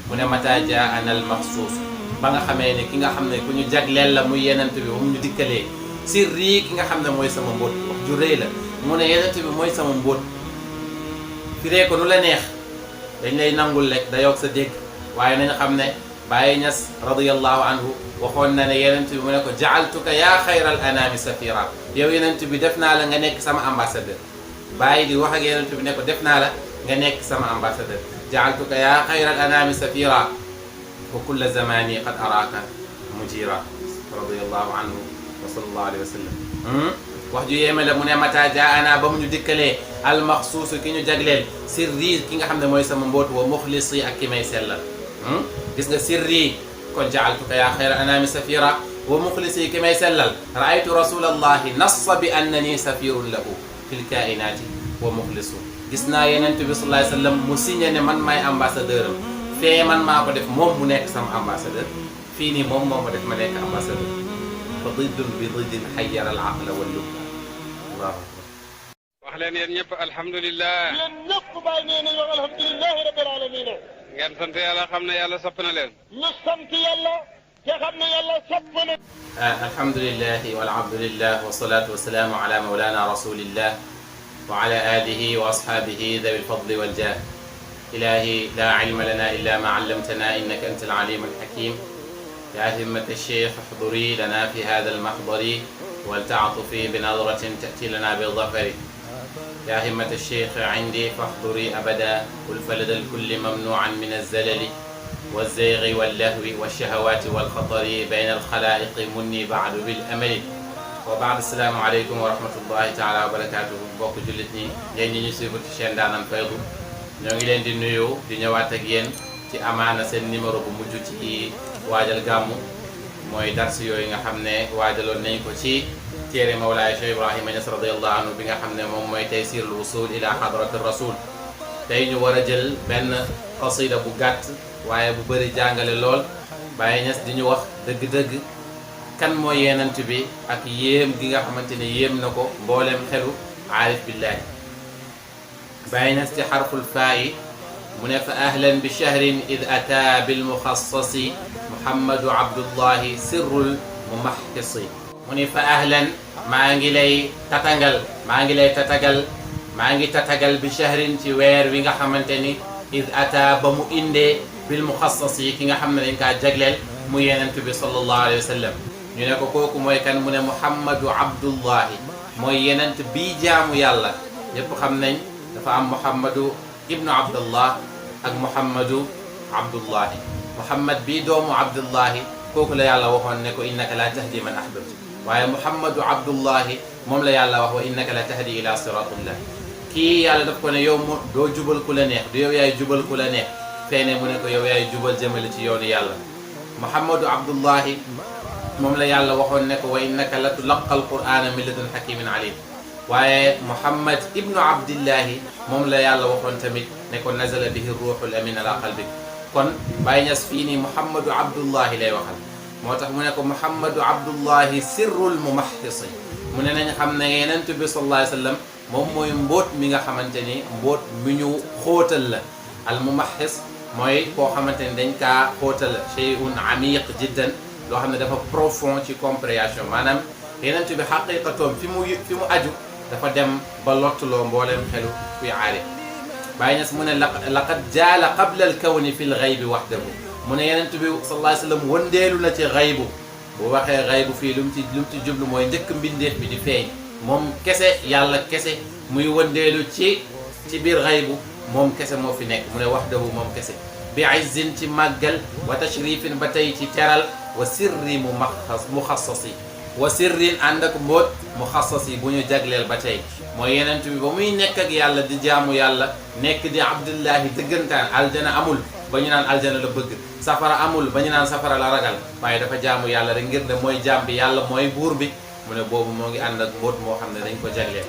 mu ne mata jaana al maxsuus ba nga xamee ne ki nga xam ne ku ñu jagleel la muy yenent bi ba mu ñu dikkalee sirri ki nga xam ne mooy sama mbóot wax ju rëy la mu ne yenent bi mooy sama mbóot firee ko nu la neex dañ lay nangul rek da yokk sa dégg waaye nañ xam ne Baye Niass radiyallahu anhu waxoon na ne yenent bi mu ne ko jaaltuka yaa xayral anaami safira yow yenent bi def naa la nga nekk sama ambassadeur Baye di wax ak yenent bi ne ko def naa la nga nekk sama ambassadeur jaaltuka yaa xayral anaami safira wa kulla zamani qad araaka mujira radiyallahu anhu wa sallallahu alayhi wa sallam wax ju yéeme la mu ne mata jaana ba mu ñu dikkalee almaxsuusu ki ñu jagleel sirri ki nga xam ne mooy sama mboot wa muxlisi ak ki may sellal gis nga sirri kon jaaltuka yaa xayra anaami safira wa muxlisi ki may sellal raaytu rasulallahi nassa bi annani safirun lahu fil kainaati wa muxlisu gis naa yenent bi sallallahu alayhi wa sallam mu signé ne man maay ambassadeur am fee man maa ko def moom mu nekk sama ambassadeur fii nii moom moo ma def ma nekk ambassadeur fa diddun bi diddin xayyara al aqla wal lubba allahu akbar wax leen yéen ñëpp alhamdulilah. yéen ñëpp bàyyi nee nañu wax alhamdulilahi rabbil alamin. ngeen sant yàlla xam ne yàlla sopp na leen. ñu sant yàlla te xam ne yàlla sopp na. alhamdulilahi walhamdulillah wasalaatu wasalaamu ala mawlana rasulillah wa ala alihi wa ashabihi dawi lfadli waljah ilahi la ilma lana illa ma allamtana innaka anta alalim alhakim ya himmat alcheikh احضري لنا في هذا المحضر ولتعطفي بنظرة تأتي لنا بالظفر يا همة الشيخ عندي فاحضري أبدا والفلد الكل ممنوعا من الزلل والزيغ واللهو والشهوات والخطر بين الخلائق مني بعد بالأمل وبعد السلام عليكم ورحمة الله تعالى وبركاته bokk jullit ñi yéen ñi ñu suivre ci chaîne Ndaanaan Faydu ñoo ngi leen di nuyu di ñëwaat ak yéen ci amaana seen numéro bu mujj ci waajal gàmmu mooy dars yooyu nga xam ne waajaloon nañ ko ci téere Mawlaaya Cheikh Ibrahima Niass radiyallahu anhu bi nga xam ne moom mooy Taysirul Wusul ila hadratir rasul tey ñu war a jël benn qasida bu gàtt waaye bu bëri jàngale lool Baye Niass di ñu wax dëgg-dëgg kan mooy yenent bi ak yéem gi nga xamante ne yéem na ko mboolem xelu aarif billahi Baye Niass ci xarful faa yi mu ne fa ahlan bi shahrin id ata bil muxassasi muhammadu abdullahi sirrul mumaxxisi mu ni fa ahlan maa ngi lay tatagal maa ngi tatagal bi shahrin ci weer wi nga xamante ni id ata ba mu indee bil muxassasi ki nga xam ne dañ kaa jagleel mu yenent bi sallallahu alayhi wa sallam ñu ne ko kooku mooy kan mu ne muhammadu abdullahi mooy yenent bii jaamu yàlla yépp xam nañ dafa am muhammadu ibnu abdullah ak muhammadu abdullahi muhammad bii doomu abdullahi kooku la yàlla waxoon ne ko innaka la tahdi man ahbabta waaye muhammadu abdullahi moom la yàlla wax wa innaka la tahdi ila siratillah kii yàlla daf ko ne yow mo doo jubal ku la neex du yow yaay jubal ku la neex feene mu ne ko yow yaay jubal jëmale ci yoonu yàlla muhammadu abdullahi moom la yàlla waxoon ne ko wa innaka la tulaqa alqur'ana min ladun hakimin alim waaye muhammad ibnu abdillahi moom la yàlla waxoon tamit ne ko nazala bihi ruuxul amin ala qalbik kon Baye Niass fii nii muhammadu abdullahi lay waxal moo tax mu ne ko muhammadu abdullahi sirrul mumaxxisi mu ne nañ xam ne yenent bi sallallahu alayhi wa sallam moom mooy mbóot mi nga xamante ni mbóot mi ñu xóotal la al mumaxxis mooy koo xamante ni dañ kaa xóotal la shay'un amiq jiddan loo xam ne dafa profond ci compréhension maanaam yenent bi xaqiqatoom fi mu aju dafa dem ba lottuloo mbooleem xelu kuy aarif Baye Niass mu ne laqad jaala qabla al kawni fi l xaybi waxdahu mu ne yenent bi sallallahu alayhi wa sallam wëndeelu na ci xaybu bu waxee xaybu fii lu mu ci jublu mooy njëkk mbindeef bi di feeñ moom kese yàlla kese muy wëndeelu ci biir xaybu moom kese moo fi nekk mu ne waxdahu moom kese bi izzin ci màggal wa tashrifin ba tey ci teral wa sirri muxassasi wa sirrin ànd ak mbóot muxassasi bu ñu jagleel ba tey mooy yenent bi ba muy nekk ak yàlla di jaamu yàlla nekk di abdullahi dëggantaan aljana amul ba ñu naan aljana la bëgg safara amul ba ñu naan safara la ragal waaye dafa jaamu yàlla rek ngir ne mooy jaam bi yàlla mooy buur bi mu ne boobu moo ngi ànd ak mbóot moo xam ne dañ ko jagleel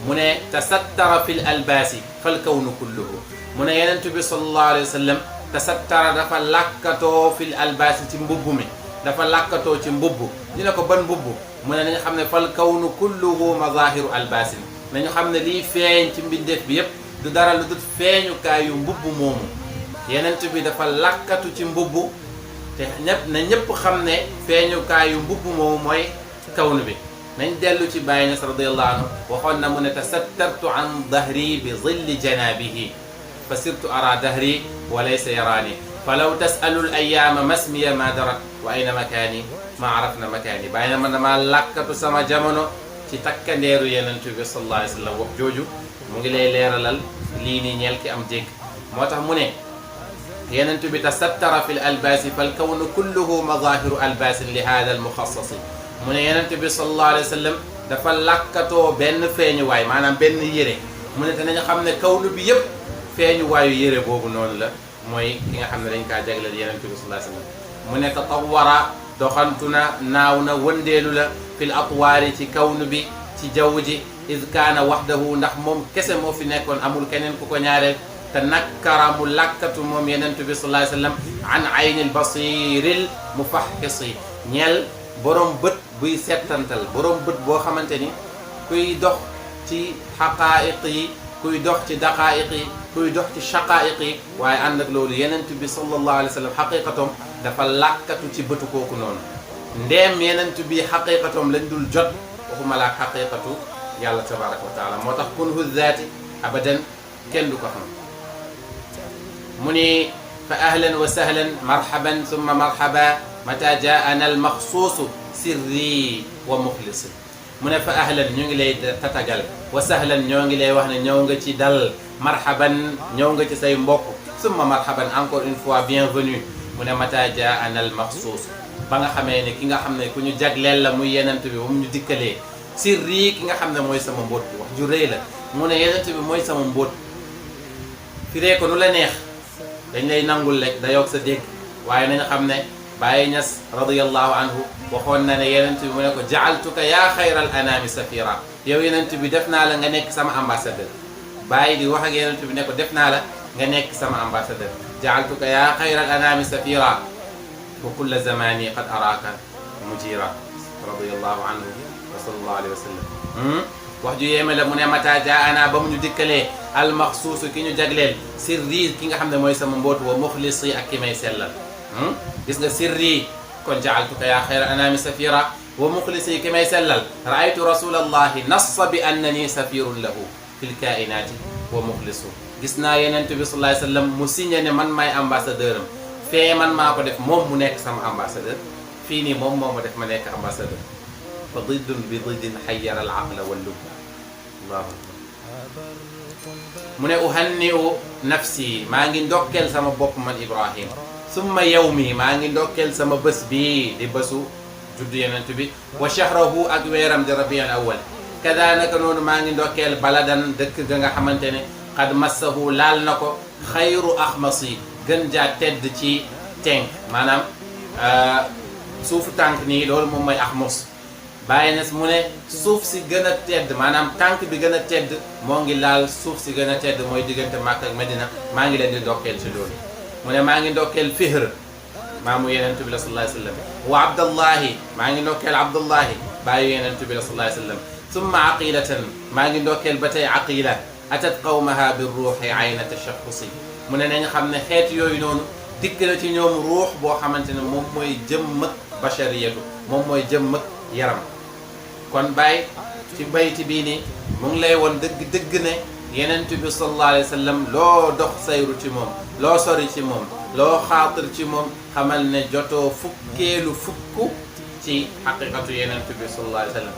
mu ne tasattara fil albaasi fal kawnu kulluhu mu ne yenent bi sallallahu alayhi wa sallam tasattara dafa làkkatoo fil albaasi ci mbubb mi dafa làkkatoo ci mbubb ñu ne ko ban mbubb mu ne nañu xam ne fal kawnu kulluhu mazahiru albaasin nañu xam ne liy feeñ ci mbindeef bi yépp du dara lu dut feeñukaayu mbubb moomu yenent bi dafa lakkatu ci mbubb te ñëpp xam ne feeñukaayu mbubb moomu mooy kawnu bi. nañ dellu ci Baay Ñas radiyallahu anhu waxoon na mu ne tasattartu an dahri bi zilli janabihi fa sirtu ara dahri wa laysa yaraani falaw tasalu l ayaama masmiya ma darat wa ayna makaani ma arafna makaani bàyyi na man dama lakkatu sama jamono ci takkandeeru yenent bi sallallahu alayhi wa sallam wax jooju mu ngi lay leeralal lii nii ñeel ki am dégg moo tax mu ne yenent bi tasattara fi l albaasi fal kawnu kulluhu madahiru albaasin li hada al muxassasi mu ne yenent bi sallallahu alayhi wa sallam dafa lakkatoo benn feeñuwaay maanaam benn yére mu ne te nañu xam ne kawnu bi yëpp feeñuwaayu yére boobu noonu la mooy ki nga xam ne dañ kaa jagleel yenent bi sallallahu alayhi wa sallam mu ne tatawara doxantu na naaw na wëndeelu la fil atwaari ci kawnu bi ci jaww ji id kaana waxdahu ndax moom kese moo fi nekkoon amul keneen ku ko ñaareel te nakkara mu lakkatu moom yenent bi sallallahu alayhi wa sallam an aynil basiril mufaxisi ñeel borom bët buy settantal borom bët boo xamante ni kuy dox ci xaqaa'iq yi kuy dox ci daqaa'iq yi kuy dox ci shaqaa'iq yi waaye ànd ak loolu yenent bi sallallahu alayhi wa sallam xaqiqatoom dafa lakkatu ci bëtu kooku noonu ndeem yenent bi xaqiqatoom lañ dul jot waxuma laak xaqiqatu yàlla tabaraka wa taala moo tax kunhu zaati abadan kenn du ko xam mu ni fa ahlan wa sahlan marhaban summa marhaba mata jaana al maxsuusu sirri wa muxlisi mu ne fa ahlan ñu ngi lay tatagal wa sahlan ñoo ngi lay wax ne ñëw nga ci dal marhaban ñëw nga ci say mbokk summa marhaban encore une fois bienvenue mu ne mata jaana al maxsuus ba nga xamee ne ki nga xam ne ku ñu jagleel la muy yenent bi ba mu ñu dikkalee sirri ki nga xam ne mooy sama mbóot wax ju rëy la mu ne yenent bi mooy sama mbóot firee ko nu la neex dañ lay nangul rek da yokk sa dégg waaye nañu xam ne Baay Ñas radiyallahu anhu waxoon na ne yenent bi mu ne ko jaaltuka yaa xayral anaami safira yow yenent bi def naa la nga nekk sama ambassadeur Baay di wax ak yenent bi ne ko def naa la nga nekk sama ambassadeur jaaltuka yaa xayral anaami safira wa kulla zamani qad araaka mujira radiyallahu anhu wa sallallahu alayhi wa sallam wax ju yéeme la mu ne mata jaana ba mu ñu dikkalee almaxsuusu ki ñu jagleel sirri ki nga xam ne mooy sama mboot wa muxlisi ak ki may sellal gis nga sirri kon jaaltuka yaa xayra anaami safira wa muxlisi ki may sellal raaytu rasulallahi nassa bi annani safirun lahu fil kainaati wa muxlisu gis naa yenent bi sallallahu alayhi wa sallam mu signé ne man maay ambassadeur am fee man maa ko def moom mu nekk sama ambassadeur fii nii moom moo ma def ma nekk ambassadeur fa diddun bi diddin xayyara al aqla wal lubba allahu akbar mu ne uhanni'u nafsi maa ngi ndokkeel sama bopp man Ibrahim summa yawmi maa ngi ndokkeel sama bés bii di bésu juddu yenent bi wa shahrahu ak weeram di rabiul awwal kada naka noonu maa ngi ndokkeel baladan dëkk ga nga xamante ne qad massahu laal na ko xayru axmasi gën jaa tedd ci tenk maanaam suufu tànk nii loolu moom mooy axmus Baay Ñas mu ne suuf si gën a tedd maanaam tànk bi gën a tedd moo ngi laal suuf si gën a tedd mooy diggante Makka ak Medina maa ngi leen di ndokkeel ci loolu mu ne maa ngi ndokkeel Fihr maamu yenent bi la sallallahu alayhi wa sallam wa Abdallahi maa ngi ndokkeel Abdallahi baayu yenent bi la sallallahu alayhi wa sallam summa aqilatan maa ngi ndokkeel ba tey aqila atat qawmaha bi ruuxi ayna tashaxusi mu ne nañ xam ne xeet yooyu noonu dikk na ci ñoom ruux boo xamante ne moom mooy jëmm ak bashariyatu moom mooy jëmm ak yaram kon Baay ci bayti bii nii mu ngi lay woon dëgg ne yenent bi sallallahu alayhi wa sallam loo dox sayru ci moom loo sori ci moom loo xaatir ci moom xamal ne jotoo fukkeelu fukk ci xaqiqatu yenent bi sallallahu alayhi wa sallam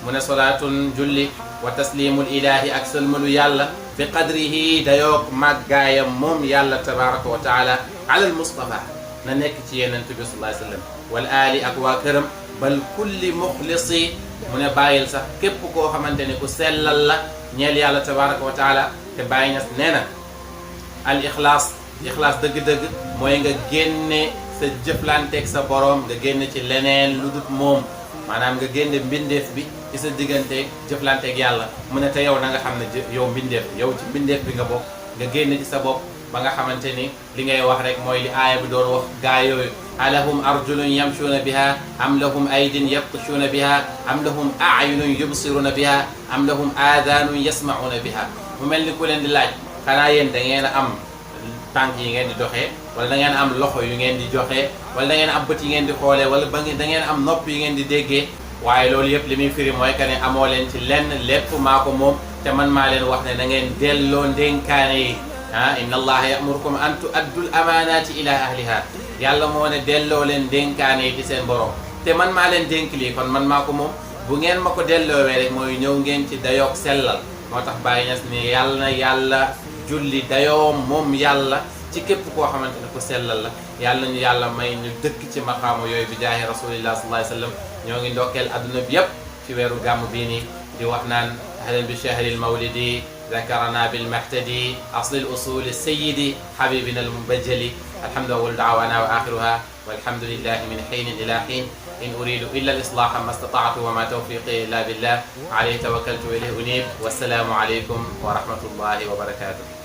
mu ne solaatun julli wa taslimul ilahi ak sëlmalu yàlla bi qadrihi dayoog màggaayam moom yàlla tabaraka wa taala alal mustafa na nekk ci yenent bi sallallahu alayhi wa sallam wal aali ak waa këram bal kulli muxlisi mu ne bàyyil sax képp koo xamante ne ku sellal la ñeel yàlla tabaraka wa taala te Baay Ñas nee na al ixlaas dëgg-dëgg mooy nga génne sa jëflanteeg sa boroom nga génne ci leneen lu dut moom maanaam nga génne mbindeef bi ci sa digganteeg jëflanteeg yàlla mu ne te yow na nga xam ne yow mbindeef yow ci mbindeef bi nga bokk nga génne ci sa bopp ba nga xamante ni li ngay wax rek mooy li aaya bi doon wax gaa yooyu alahum arjulun yamshuuna biha am lahum aydin yabtishuuna biha am lahum ayunun yubsiruuna biha am lahum aadaanun yasmauuna biha mu mel ni ku leen di laaj xanaa yéen da ngeen a am tànk yi ngeen di doxee wala da ngeen am loxo yu ngeen di joxe wala da ngeen am bët yi ngeen di xoolee wala da ngeen am nopp yi ngeen di déggee waaye loolu yëpp li muy firi mooy que ne amoo leen ci lenn lépp maa ko moom te man maa leen wax ne da ngeen delloo ndénkaane yi inna allaha yamurukum an tu'addul amanati ila ahliha yàlla moo ne delloo leen ndénkaane yi ci seen borom te man maa leen dénk lii kon man maa ko moom bu ngeen ma ko delloowee rek mooy ñëw ngeen ci dayoog sellal moo tax Baye Niass ni yàlla na yàlla julli dayoo moom yàlla ci képp koo xamante ne ku sellal la yàlla ñu yàlla may ñu dëkk ci maqaamu yooyu bi jaahi rasulillah sallallahu alayhi wa sallam ñoo ngi ndokkeel adduna bi yëpp ci weeru gàmm bii nii di wax naan ahlan bi shahril mawlidi ذكرنا بالمحتدي أصل الأصول السيد حبيبنا المبجل الحمد أول دعوانا وآخرها والحمد لله من حين إلى حين إن أريد إلا الإصلاح ما استطعت وما توفيقي إلا بالله عليه توكلت وإليه أنيب والسلام عليكم ورحمة الله وبركاته